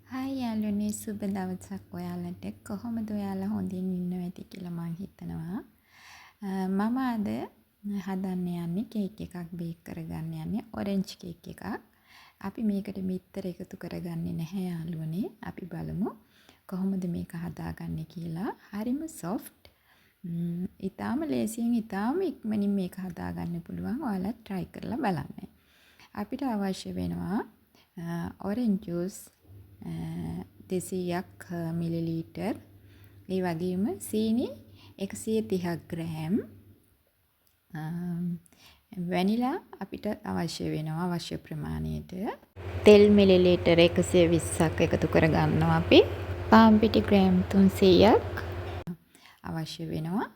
Hi යාළුවනේ, සුබ දවසක් ඔයාලට. කොහොමද ඔයාලා? හොඳින් ඉන්නව ඇති කියලා මං හිතනවා. මම අද හදන්න යන්නේ කේක් එකක්, බේක් කරගන්න යන්නේ ඔරෙන්ජ් කේක් එකක්. අපි මේකට බිත්තර එකතු කරගන්නේ නැහැ යාළුවනේ. අපි බලමු කොහොමද මේක හදාගන්නේ කියලා. හරිම සොෆ්ට්. ඉතාම ලේසියෙන්, ඉතාම ඉක්මනින් මේක හදාගන්න පුළුවන්. ඔයාලත් try කරලා බලන්න. අපිට අවශ්‍ය වෙනවා ඔරෙන්ජ් ජූස් 200ක් මිලිලීටර්. ඒ වගේම සීනි 130ක් ග්‍රෑම්. වැනිලා අපිට අවශ්‍ය වෙනවා අවශ්‍ය ප්‍රමාණයට. තෙල් මිලිලීටර් 120ක් එකතු කරගන්නවා අපි. පාන් පිටි ග්‍රෑම් 300ක් අවශ්‍ය වෙනවා.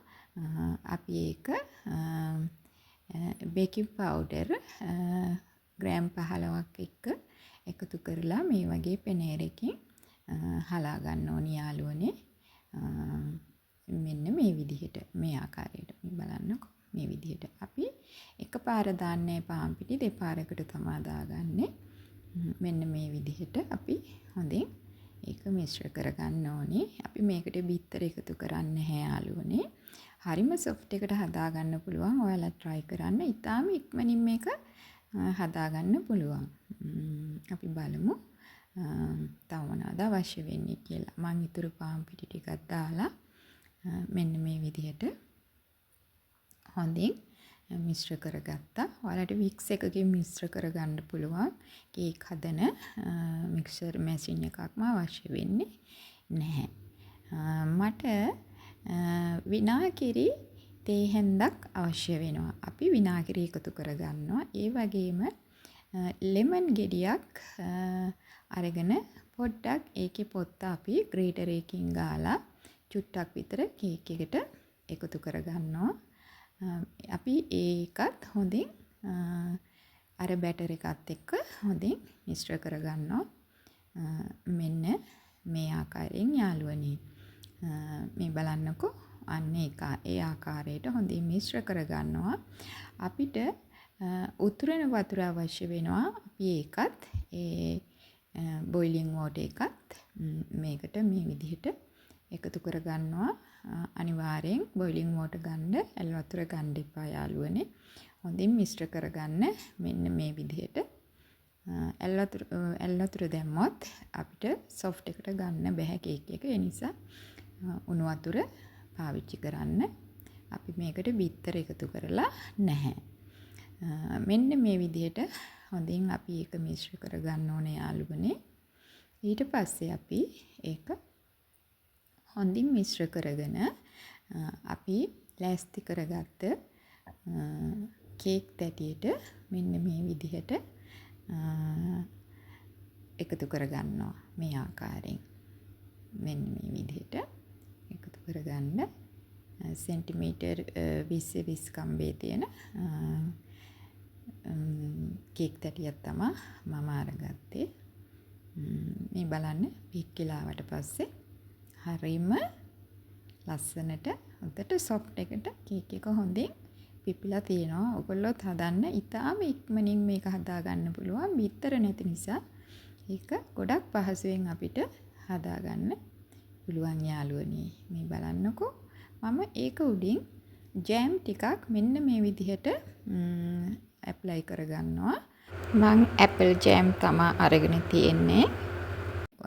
අපි ඒක බේකින් පවුඩර් ග්‍රෑම් 15ක් එක්ක එකතු කරලා මේ වගේ පෙනේරකින් හලා ගන්න ඕනි යාළුවනේ. මෙන්න මේ විදිහට, මේ ආකාරයට. මේ බලන්නකෝ, මේ විදිහට අපි එකපාර දාන්නේ පාන් පිටි, දෙපාරකට තමා දාගන්නේ. මෙන්න මේ විදිහට අපි හොඳින් ඒක මිශ්‍ර කරගන්න ඕනේ. අපි මේකට බිත්තර එකතු කරන්නේ නැහැ යාළුවනේ. හරිම සොෆ්ට් එකට හදාගන්න පුළුවන්. ඔයාලා try කරන්න. ඉතාම ඉක්මනින් මේක හදාගන්න පුළුවන්. අපි බලමු තව මොනවද අවශ්‍ය වෙන්නේ කියලා. මං ඉතුරු පාන් පිටි ටිකක් දාලා මෙන්න මේ විදිහට හොඳින් මිශ්‍ර කරගත්තා. ඔයාලට වික්ස් එකකින් මිශ්‍ර කරගන්න පුළුවන්. කේක් හදන මික්සර් මැෂින් එකක්ම අවශ්‍ය වෙන්නේ නැහැ. මට විනාකිරි තේ හැන්දක් අවශ්‍ය වෙනවා. අපි විනාකිරි එකතු කරගන්නවා. ඒ වගේම ලෙමන් ගෙඩියක් අරගෙන පොඩ්ඩක් ඒකේ පොත්ත අපි ග්‍රේටර් එකකින් ගාලා චුට්ටක් විතර කේක් එකට එකතු කරගන්නවා. අපි ඒකත් හොඳින් අර බැටර් එකත් එක්ක හොඳින් මිශ්‍ර කරගන්නවා. මෙන්න මේ ආකාරයෙන් යාළුවනේ. මේ බලන්නකෝ, අන්න ඒක ඒ ආකාරයට හොඳින් මිශ්‍ර කරගන්නවා. අපිට උතුරන වතුර අවශ්‍ය වෙනවා. අපි ඒකත්, ඒ බොයිලින් වෝටර් එකත් මේකට මේ විදිහට එකතු කරගන්නවා. අනිවාර්යෙන් බොයිලින් වෝටර් ගන්න, ඇල් වතුර ගන්න එපා යාළුවනේ. හොඳින් මිශ්‍ර කරගන්න මෙන්න මේ විදිහට. ඇල් වතුර දැම්මොත් අපිට සොෆ්ට් එකට ගන්න බැහැ කේක් එක. ඒ නිසා උණු වතුර පාවිච්චි කරන්න. අපි මේකට බිත්තර එකතු කරලා නැහැ. මෙන්න මේ විදිහට හොඳින් අපි ඒක මිශ්‍ර කරගන්න ඕනේ යාළුවනේ. ඊට පස්සේ අපි ඒක හොඳින් මිශ්‍ර කරගෙන අපි ලෑස්ති කරගත්ත කේක් තැටියට මෙන්න මේ විදිහට එකතු කරගන්නවා මේ ආකාරයෙන්. මෙන්න මේ විදිහට එකතු කරගන්න. සෙන්ටිමීටර් 20 20 කම්බේ තියෙන කේක් තැටියක් තමා මම අරගත්තේ. මේ බලන්න, පික්කිලා ආවට පස්සේ හරිම ලස්සනට හොඳට සොෆ්ට් එකට කේක් එක හොඳින් පිපිලා තියෙනවා. ඔයගොල්ලොත් හදන්න. ඉතාම ඉක්මනින් මේක හදාගන්න පුළුවන්. බිත්තර නැති නිසා ඒක ගොඩක් පහසුවෙන් අපිට හදාගන්න පුළුවන් යාළුවනේ. මේ බලන්නකෝ, මම ඒක උඩින් ජෑම් ටිකක් මෙන්න මේ විදිහට ඇප්ලයි කරගන්නවා. මං ඇපල් ජෑම් තමා අරගෙන තියෙන්නේ.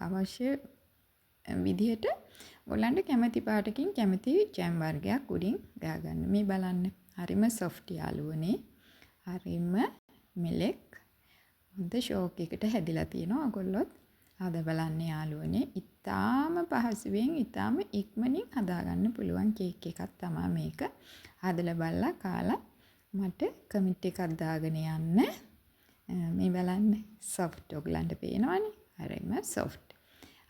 අවශ්‍ය විදිහට ඔයගොල්ලන්ට කැමති පාටකින් කැමති ජෑම් වර්ගයක් උඩින් ගාගන්න. මේ බලන්න, හරිම සොෆ්ට් යාළුවනේ. හරිම මෙලෙක්, හොඳ ෂෝක් එකට හැදිලා තියෙනවා. ඔයගොල්ලොත් හදලා බලන්න යාළුවනේ. ඉතාම පහසුවෙන්, ඉතාම ඉක්මනින් හදාගන්න පුළුවන් කේක් එකක් තමා මේක. හදලා බලලා කාලා මට කමෙන්ට් එකක් දාගෙන යන්න. මේ බලන්න, සොෆ්ට්, ඔයගලන්ට පේනවනේ. හරිම සොෆ්ට්.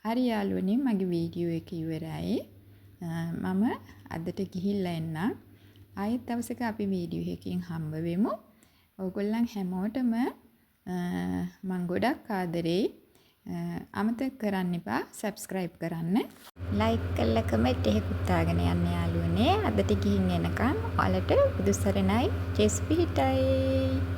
හරි යාළුවනේ, මගේ වීඩියෝ එක ඉවරයි. මම අදට ගිහිල්ලා එන්නම්. ආයෙත් දවසක අපි වීඩියෝ එකකින් හම්බ වෙමු. ඔයගොල්ලන් හැමෝටම මං ගොඩක් ආදරෙයි. අමතක කරන්න එපා සබ්ස්ක්‍රයිබ් කරන්න. ලයික් කරලා කමෙන්ට් එකකුත් දාගෙන යන්න යාළුවනේ. අදට ගිහින් එනකන් ඔයාලට බුදු සරණයි. ජේසු පිහිටයි.